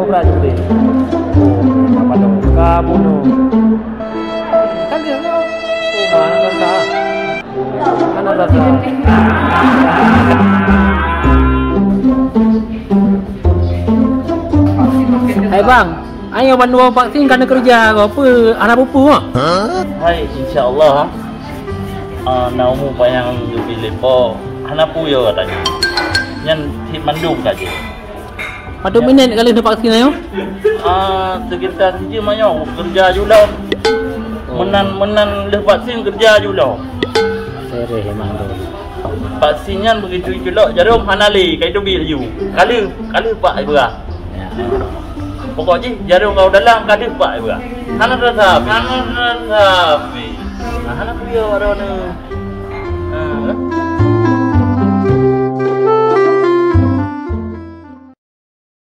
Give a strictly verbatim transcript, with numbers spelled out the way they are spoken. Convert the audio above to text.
Prajurit. Oh, apa tu? Kabunuh. Kan dia tu. Oh, mana tak? Mana tak? Hai bang, ayo bandua vaksin kana kerja ko apa? Hana pupu ah. Hai, insya-Allah. Ah, na umu panyang geubri lé Po, hana peue yo katanya. Nyan cit mandum ka jih. Padum minit ka lheueh neuvaksin ayo? Ah, sekitar sijeuem ayo, keureuja ju lom. Oh. Meunan, meunan lheueh vaksin keureuja ju lom. Sereh memang tu. Vaksin nyan begitu iculok jarom hana lé, ka iteubiet laju. Ka lheueh, ka lheueh pak ibeurah. Ya. Pokok jih jarom ka u dalam ka lheueh pak ibeurah. Hana terasa, hana terasa. Nah, hana peue yo baroe nyoe.